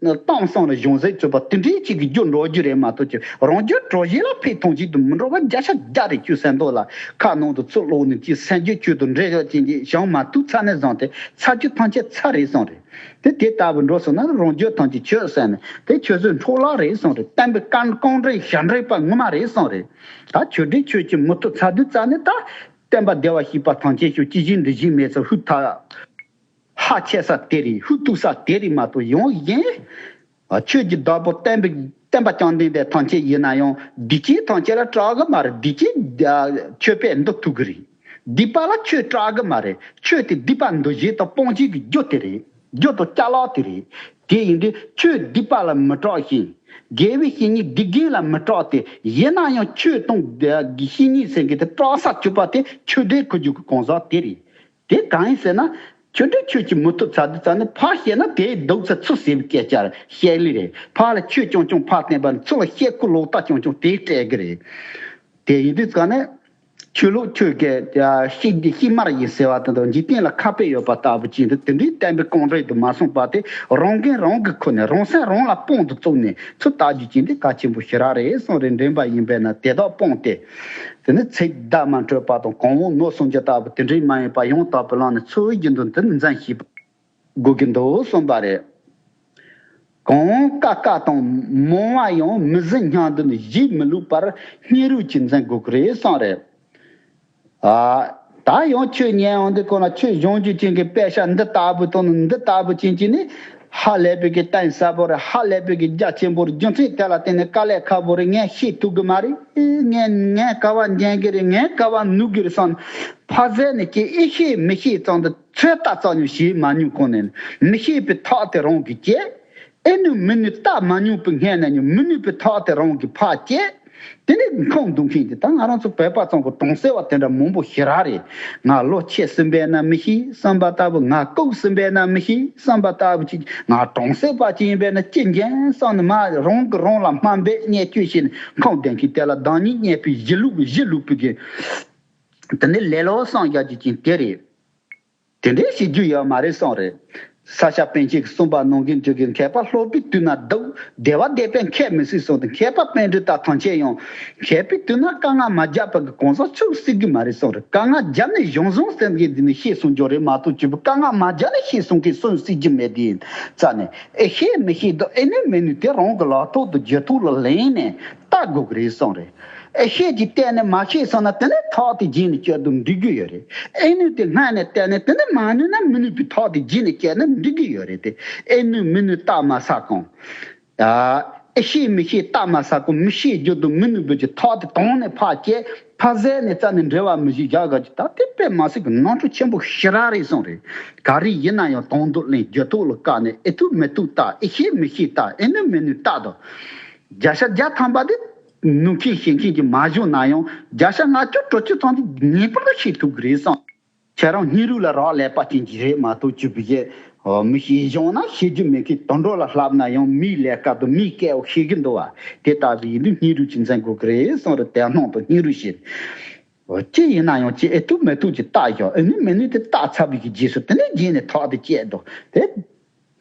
གཏམ་བཟང་ལ་བྱུང་ཚེ་ཚུད་པ་དེ་འདྲའི་ཅིག་གི་རྒྱུ་འགྲོ་རྒྱུ་རེད་མ་གཏོགས་ཀྱི་རང་རྒྱུ་གྲོགས་གཞི་ལ་ཕན་ཐོགས་ཅིག་ཏུ་མི་འགྲོ་བ་བརྒྱ་ཆ་བརྒྱ་རེད། ཁྱོད་སེམས་རྟོགས་ལ་ཁ་ནང་དུ་ཚུར་ལོག་ནས་ཀྱི་སེམས་རྒྱུད་ཆོས་དང་འདྲེས་ཡོད་ཅན་གྱི་བྱང་མ་ཐུག་ཚར་ནས་བཟུང་སྟེ་ཚར་རྒྱུ་ཐམས་ཅད་ཚར་རེད་གསུངས་རེད། དེ་དེ་ལྟ་བུ་འགྲོ་སོང་ན་རང་རྒྱུད་ཐམས་ཅད་ཆོས་ཟེར་ནས་དེ་ཆོས་ཚུལ་འཕྲོ་བརླག་རེད་གསུངས་རེད། བསྟན་པའི་ཀན་ཀོང་འདྲེན་ཞབས་འདྲེན་པ་ངོ་མ་རེད་གསུངས་རེད། ད་ཆོས་འབྲེལ་ཆོས་ཀྱི་མུ་ཏོ་ཚ་དུས་རྩ་ནས་ད། བསྟན་པ་བདེ་བར་གཤེགས་པ་ཐམས་ཅད་ཤོག་ཅི་བཞིན་འདི་བཞིན་མེད་ཚུལ་ཧུ་ཐག་ཧ་ཆེ་ས་དེ་རེད། ཧུ་ཐུག་ས་དེ་རེད་མ་གཏོགས་ཡོང་ཡིན། ཆོས་ཀྱི་བདག་པོ་བསྟན་པའི་བསྟན་པ་བཅོམ་ལྡན་འདས་ཐམས་ཅད་ཡིན་ན་ཡང་སྡིག་ཅན་ཐམས་ཅད་ལ་སྐྲག་གི་མ་རེད། སྡིག་ཅན་ཆོས་པས་འདུལ་ཐུབ་གི་རེད། སྡིག་པ་ལ་ཆོས་སྐྲག་གི་མ་རེད། ཆོས་དེ་སྡིག་པ་འདུལ་བྱེད་དང་སྤོང་བྱེད་ཀྱི་རྒྱུ་དེ་རེད། རྒྱུ་དང་ཅ་ལག་དེ་རེད། དེ་ཡིན་དུས་ཆོས་སྡིག་པ་ལ་མི་སྐྲག་ཞིང་། དགེ་བའི་བཤེས་གཉེན་སྡིག་རྒན་ལ་མི་སྐྲག་སྟེ། ཡིན་ན་ཡང་ཆོས་དང་བཤེས་གཉེན་ཟེར་མཁན་དེ་སྐྲག་ས་གྱུར་པ་དེ་ཆོས་འབྲེལ་ཁུ་རྒྱུ་གི་གང་ཟག་དེ་རེད། དེ་གང་ཡིན་ཟེར་ན། ཆོས་འབྲེལ་ཆོས་ཀྱི་མུ་ཐུབ་ཚ་དུས་ཙ་ནས་ཕར་བཤད་ན་དེའི་སྡུག་ཚད་ཚུར་སེལ་བའི་སྐད་ཆ་བཤད་ལེ་རེད། ཕར་ལ་ཆོས་རྐྱང་རྐྱང་ཕར་བསྟན་པ་ནི་ཚུར་ལ་བཤད་ཁུ་ལོག་ལྟ་རྐྱང་རྐྱང་དེ་སྤྲད་གི་རེད། དེ་ཡིན་དུས་ཙ་ནས། ཆོས་ལུགས་ཆོས་ཀྱི་ཤིག་ཤིག་མར་ཡིན་ཟེར་བ་དེ་དང་འཇིག་རྟེན་ལ་ཁ་དཔེ་ཡོད་པ་ལྟ་བུ་ཅིག་འདུག་དེ་འདྲའི་བསྟན་པའི་ཀོང་རེད་དུ་མ་སོང་པ་དེ་རང་འགན་རང་གིས་ཁུར་ནས་རང་སེམས་རང་ལ་དཔང་དུ་བཙུགས་ནས་ཚུར་ལྟ་རྒྱུ་ཅིག་འདི་གལ་ཆེན་པོ་ཞེ་དྲག་རེད་གསུངས་རེད། འདྲེན་པ་ཡིན་པས་ན་དེ་དག་སྤངས་ཏེ། དེ་ནི་ཚིག་བརྡ་མ་འཕྲོད་པ་དང་གང་འོང་ནོར་སོང་རྒྱུ་ལྟ་བུ་དེ་འདྲའི་མ་ཡིན་པ་ཡང་དག་པའི་ལམ་ནས་འཚོ་བའི་རྒྱུ་མདུན་དུ་འཛིན་ཤེས་པ། དགོས་ཀྱི་འདུག་གསུངས་པ་རེད། གང་ཀ་ཀ་དང་མང་བ་ཡང་མི་ཟིན་སྙིང་དུ་ནི་གཞི་མི་ལུས་པར་སྙིང་རུས་ཀྱིས་འཛིན་དགོས་ཀྱི་རེད་གསུངས་རེད། ཨ། ད་ཡང་ཆོས་ཉན་འོང་དུས་ཁོ་ན་ཆོས་སྦྱོང་རྒྱུ་ཅན་གྱི་དཔེ་ཆ་འདི་ལྟ་བུ་དང་ནི་འདི་ལྟ་བུ་ཅན་གྱི་ནི་ཧ་ལས་པའི་གི་གཏིང་ཟབ་པོ་རེད། ཧ་ལས་པའི་གི་རྒྱ་ཆེན་པོ་རེད། རྒྱུ་མཚན་དེ་ལ་བརྟེན་ནས་དཀའ་ལས་ཁག་པོ་རེད། ངས་ཤེས་ཐུབ་གི་མ་རེད། ངས་ངས་ག་བ་འཇོན་གི་རེད། ངས་ག་བ་ནུས་གི་རེད་བསམ་ཕ་ཟད་ནས་ཀྱི་ཨེ་ཤེས་མི་ཤེས་ཙང་དུ། ཚོད་ལྟ་རྩ་ཉུང་བྱེད་མ་མྱོང་གོང་ནས་མི་ཤེས་པའི་ཐག་དེ་རང་གིས་བཅད། ཨེ་ནུས་མི་ནུས་བལྟ་མ་མྱོང་པའི་སྔས་ནས་ནི་མི་ནུས་པའི་ཐག་དེ་རང་གིས་ཕར་བཅད། དེ་ནས་ཁོང་གདོང་མཁན་དེ་ད་ང་རང་ཚོ་བོད་པ་ཚང་གི་གྲོང་གསེབ་བ་དེ་འདྲ་མང་པོ་ཞེ་དྲག་རེད། ང་ལོ་ཆེ་ཟིན་པས་ན་མི་ཤེས་བསམ་པ་ལྟ་བུ། ང་ལྐུགས་ཟིན་པས་ན་མི་ཤེས་བསམ་པ་ལྟ་བུ་ཅིག་ང་གྲོང་གསེབ་བ་ཅིག་ཡིན་པས་ན་ཅི་འཇོན་བསམ་ནས་མ་རང་གིས་རང་ལ་དམའ་འབེབས་བརྙས་བཅོས་བྱས་ནས་ཁོང་གདོང་མཁན་དེ་ལ་བདག་ཉིད་བརྙས་པའི་གཞི་ལུག་གཞི་ལུག་པའི་གི་དེ་ནས་ལེ་ལོ་བསམ་ཡག་རྒྱུ་ཅན་དེ་རེད། དེ་འདྲའི་བྱེད་རྒྱུ་ཡོད་མ་རེད་གསུངས་རེད། ས་སྐྱ་པཎ་ཆེན་གྱིས་གསུངས་པ་ནང་བཞིན་དུ་གི་མཁས་པ་སློབ་པའི་དུས་ན་སྡུག་བདེ་བ་བདེ་བས་མཁས་མི་སྲིད་གསུངས་ཏེ། མཁས་པ་པཎ་ཌི་ཏ་ཐམས་ཅད་ཡང་མཁས་པའི་དུས་ན་དཀའ་ངལ་མ་རྒྱག་པ་གི་གང་ཟག་ཚུར་སྲིད་ཀྱི་མ་རེད་གསུངས་རེད། དཀའ་ངལ་བརྒྱབ་ནས་གཞུང་བཟང་སེམས་ཀྱི་འདི་ནས་ཤེས་གསུང་རྒྱུ་རེད་མ་གཏོགས་གཅིག་པུ་དཀའ་ངལ་མ་བརྒྱབ་ནས་ཤེས་གསུང་མཁན་སུ་སྲིད་ཀྱི་མེད་དེ་ཡིན་ཙང་ནས་ཨེ་ཤེས་མི་ཤེས་དང་ཨེ་ནུས་མི་ནུས་དེ་རང་གི་ལག་ཐོག་ཏུ་རྒྱུད་ཐོག་ལ་ལེན་ནས། ལྟ་དགོས་ཀྱི་རེད་གསུངས་རེད། ཨེ་ཤེས་ཀྱིས་བལྟས་ནས་མ་ཤེས་སོང་ན་དེ་ནས་ཐག་དེ་རྗེས་ནས་གཅོད་དུ་འགྲིག་རྒྱུ་ཡོད་རེད། ཨེ་ནུས་དེ་སྔ་ནས་བལྟས་ནས་དེ་ནས་མ་ནུས་ན་མི་ནུས་པའི་ཐག་དེ་རྗེས་ནས་བཅད་ན་འགྲིག་གི་ཡོད་རེད་དེ། ཨེ་ནུས་མི་ནུས་བལྟ་མ་ཟ་གོང་། ཨེ་ཤེས་མི་ཤེས་བལྟ་མ་ཟ་གོང་མི་ཤེས་རྒྱུ་དང་མི་ནུས་པའི་གི་ཐག་དེ་དོང་ནས་ཕར་བཅད་ཕ་ཟད་ནས་རྩ་ནས་འབྲེལ་བ་མི་བྱེད་བཞག་ག་ཅིག་ད་དེ་དཔེ་མ་སྲིད་ཀྱི་ནོར་འཁྲུལ་ཆེན་པོ་ཞེ་དྲག་རེད་གསུངས་རེད། ག་རེ་ཡིན་ན་ཡང་དོན་དུ་ལེན་རྒྱུ་ཐོག་ལ་བཀག་ནས་ཨེ་ཐུབ་མི་ཐུབ་བལྟ་ཨེ་ཤེས་མི་ཤེས་བལྟ་ཨེ་ནུས་མི་ནུས་བལྟ་དང་། བརྒྱ་ཆ་བརྒྱ་ཐམ་པ་དེ་ནུས་མཁན་ཤེས་མཁན་གྱི་མ་བྱུང་ན་ཡང་བརྒྱ་ཆ་ལྔ་བཅུ་དྲུག་ཅུ་ཙམ་དེ་ངེས་པར་དུ་ཤེས་ཐུབ་ཀྱི་རེད་བསམ། ཁྱེད་རང་སྙིང་རུས་ལ་རག་ལས་པ་ཅན་གྱི་རེད་མ་གཏོགས་ཅི་བྱེད། མི་ཤེས་བྱུང་ན་ཤེས་རྒྱུ་མེད་མཁན་དུད་འགྲོ་ལ་ལྷབ་ན་ཡང་མིའི་ལས་ཀ་དང་མིའི་སྐལ་བ་ཤེས་ཀྱི་འདུག་བ། དེ་ལྟ་བུ་ཡིན་དུས་སྙིང་རུས་ཀྱིས་འཛིན་དགོས་ཀྱི་རེད་གསུངས་རེད། དེ་སྣང་དང་སྙིང་རུས་ཤེས། ཅི་ཡིན་ན་ཡང་ཅི་ཨེ་ཐུབ་མི་ཐུབ་ཀྱི་བལྟ་ཞོག་ཨེ་ནུས་མི་ནུས་དེ་བལྟ་ཚར་བའི་གི་རྗེས་སུ་དེ་ནས་རྗེས་ནས་ཐག་དེ་བཅད་དོ། དེ།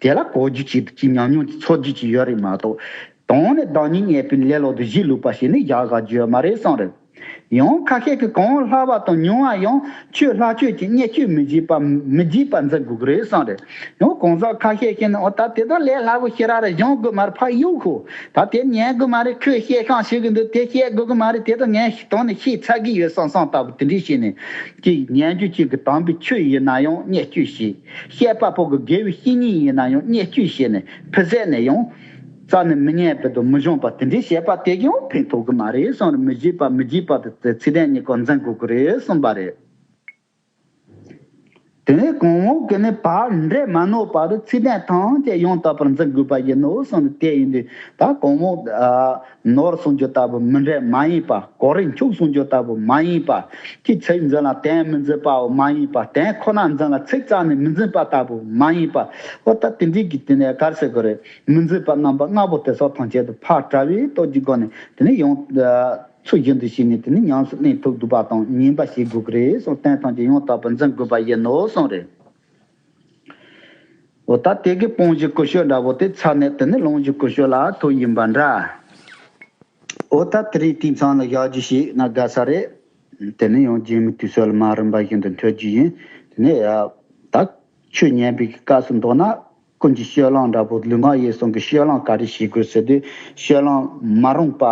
དེ་ལ་གོ་རྒྱུ་ཅིག་ཅིག་ཉམས་མྱོང་ཅིག་ཚོར་རྒྱུ་ཅིག་ཡོད་རེད་མ་གཏོགས། དོང་ནས་བདག་ཉིད་བརྙས་པའི་ལེ་ལོ་དུ་གཞི་ལུག་པ་ཞིག་ནི་ཡག་ག་རྒྱུ་ཡོད་མ་རེད་གསུངས་རེད། ཡང་ཁ་ཤས་ཀྱིས་གང་ལྷག་པ་དང་ཉུང་བ་ཡང་ཆོས་ལྷག་ཆོས་ཀྱི་བརྙས་བཅོས་མི་བྱེད་པ་མི་བྱེད་པ་འཛིན་དགོས་ཀྱི་རེད་གསུངས་རེད། ཡང་གང་ཟག་ཁ་ཤས་ཤིག་ནི་འོ་ད་དེ་དག་ལས་སླ་པོ་ཞེ་དྲག་རེད། སྦྱོང་དགོས་མ་རེད། ཕར་གཡུག་ཤོག་ད་དེ་ཉན་དགོས་མ་རེད། ཁོས་བཤད་ཤང་ཞུ་གི་འདུག་དེ་བཤད་དགོས་ཀྱི་མ་རེད། དེ་དག་ངས་དོན་ནི་ཤེས་ཚར་གི་ཡོད་བསམ་བསམ་ལྟ་བུ་དེ་འདྲས་བྱས་ནས་ཀྱི་ཉན་རྒྱུ་ཅིག་གི་དམ་པའི་ཆོས་ཡིན་ན་ཡང་བརྙས་བཅོས་བྱེད། བཤད་པ་པོ་གི་དགེ་བའི་བཤེས་གཉེན་ཡིན་ན་ཡང་བརྙས་བཅོས་བྱས་ནས་ཕུ་ཟད་ནས་ཡང་རྩ་ནས་མི་ཉན་པ་དང་མི་སྦྱོང་པ་དེ་འདྲའི་བྱས་པ་དེ་གིས་ཡང་ཕན་ཐོགས་གི་མ་རེད་གསུངས་རེད། མི་བྱེད་པ་མི་བྱེད་པ་དེ་ཚེ་ཚེ་ཐེངས་གཉིས་ཀ་འཛིན་དགོས་ཀྱི་རེད་གསུངས་པ་རེད། དེ་ནས་གང་མང་གིས་ནི་བག་འབྲས་མ་ནོར་བར་ཚིག་དོན་ཐམས་ཅད་ཡང་དག་པར་འཛིན་དགོས་པ་ཡིན་ནོ་གསུངས་ནས། དེ་ཡིན་དུས་ད་གང་མང་ནོར་གསུང་རྒྱུ་ལྟ་བུ་མི་འབྲས་མ་ཡིན་པ། གོ་རིམ་འཆུག་གསུང་རྒྱུ་ལྟ་བུ་མ་ཡིན་པ། ཅིག་ཚིག་འཛིན་ལ་དོན་མི་འཛིན་པའོ་མ་ཡིན་པ། དོན་ཁོ་ན་འཛིན་ལ་ཚིག་རྩ་ནས་མི་འཛིན་པ་ལྟ་བུ་མ་ཡིན་པ། འོ་ད་དེ་འདྲའི་གི་དེ་ནས་ག་རེ་ཟེར་དགོས་རེད། མི་འཛིན་པ་རྣམ་པ་ལྔ་པོ་དེ་སོགས་ཐམས་ཅད་དུ་ཕར་བྲལ་བའི་སྟོབས་ཀྱི་སྒོ་ནས་དེ་ནས་ཡང་ཚུལ་བཞིན་དུ་བྱས་ནས་དེ་ནི་ཉམས་སུ་ལེན་ཐུབ་དགོས་པ་དང་། ཉན་པ་བྱེད་དགོས་ཀྱི་རེད་གསུངས། དོན་ཐམས་ཅད་ཡང་དག་པར་འཛིན་དགོས་པ་ཡིན་ནོ་གསུངས་རེད། འོ་ད་དེ་གི་སྤོང་བྱེད་ཀུན་སྤྱོད་འདྲ་པོ་དེ་ཚར་ནས་དེ་ནི་ལོངས་སྤྱོད་ཀུན་སྤྱོད་ལ་ཐུག་ཡིན་པ་འདྲ། འོ་ད་དེ་རིང་དེའི་མཚམས་ལ་བཞག་རྒྱུ་ཞིག་ན་དགའ་ས་རེད། དེ་ནི་ཡང་རྗེས་མའི་དུས་སུ་ལ་མ་རིམ་པ་བཞིན་དུ་འཐོན་རྒྱུ་ཡིན། དེ་ནི་ཡ་ད་ཆོས་ཉན་པའི་སྐབས་སུ་མདོར་ན་ཀུན་གྱི་སྤྱོད་ལམ་འདྲ་པོ། ལུས་ངག་ཡིད་གསུམ་གྱི་སྤྱོད་ལམ་ག་རེ་བྱེད་དགོས་ཟེར་དུས། སྤྱོད་ལམ་མ་རུངས་པ་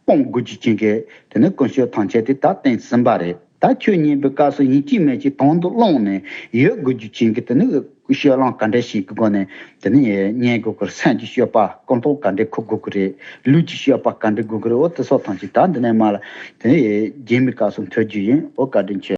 སྤོང་དགོས་རྒྱུ་ཅན་གྱི་དེ་ནི་ཀུན་སྤྱོད་ཐམས་ཅད་དེ་ད་བསྟན་ཟིན་པ་རེད། ད་ཆོས་ཉན་པའི་སྐབས་སུ་ཡིན་གཅིག་མིན་གཅིག་དོན་དུ་བླངས་ནས་ཡོད་དགོས་རྒྱུ་ཅན་གྱི་དེ་ནི་སྤྱོད་ལམ་ག་འདྲ་ཞིག་གི་སྒོ་ནས་དེ་ནི་ཉན་དགོས་ཀྱི་རེད། སེམས་ཀྱི་སྤྱོད་པ་ཀུན་རྟོག་ག་འདྲ་འཁུར་དགོས་ཀྱི་རེད། ལུས་ཀྱི་སྤྱོད་པ་ག་འདྲ་དགོས་ཀྱི་རེད། འོ་དེ་སོགས་ཐམས་ཅད་ད་འདི་ནས་མར་ལ་དེ་ནི་རྗེས་མའི་སྐབས་སུ་འཐོན་རྒྱུ་ཡིན། འོ་བཀའ་དྲིན་ཆེ།